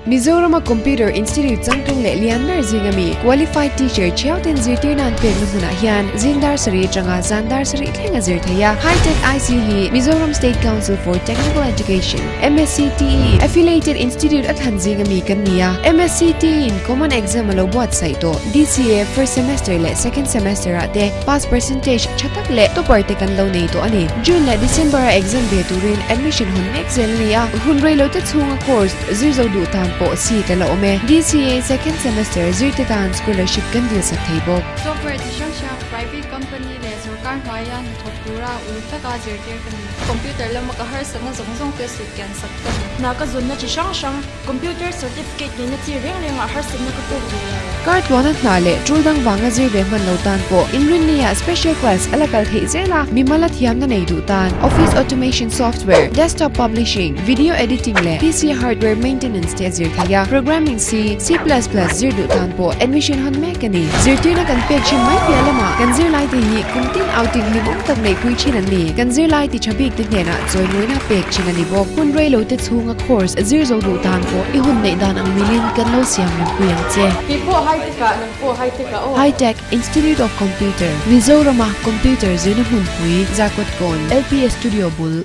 Mizorama Computer Institute changtlung leh lian ber zinga mi qualified teacher thiau ten zirtirna an pekna hmunah hian zing dar sarih atanga zan dar sarih thleng a zir thei a. High-Tech IC hi Mizoram State Council for Technical Education, MSCTE, affiliated institute a thlan zinga mi kan ni a. MSCTE in common exam a lo buatsaih tawh. DCA first semester leh second semester ah te pass percentage tha tak leh topper te kan lo nei tawh a ni. June leh December a exam ve turin admission hun mek zel a ni a. Hun reilote chhunga course Zir zo duh tan pawh seat a la awm e. DCA second semester zirte tan scholarship kan dil sak thei bawk. Software chi hrang hrang, private company leh sorkar hnuaia hnathawk tura uluk taka zirtir ka ni. Computer lama ka harsatna zawng zawng te sut kian sak ka ni. Hna ka zawnna chi hrang hrang, computer certificate neihna chi reng rengah harsatna ka tawk ve lo. Kar tluana hna leh tul dang vanga zir ve hman lo tan pawh inrinni-ah special class a la kal theih zel a, mimal a thiamna nei duh tan office automation software, desktop publishing, Video editing leh PC hardware maintenance te a zir thei a, programming C, C plus plus zir duh tan pawh admission hawn mek a ni. Zirtirna kan pek thin mai piah lamah kan zirlaite hi kum tin outing hlimawm tak neihpui thin an ni. Kan zirlai ti tha bik te hnenah chawimawina pek thin a ni bawk. Hun reilo te chhunga course zir zo duh tan pawh i hun neih dan ang milin kan lo siam rempui ang che. Kei pawh high tech ah, nang pawh high tech ah aw. High tech Institute of Computer, Mizorama Computer zirna hmunpui, Zarkawt Kawn, LPS Studio bul.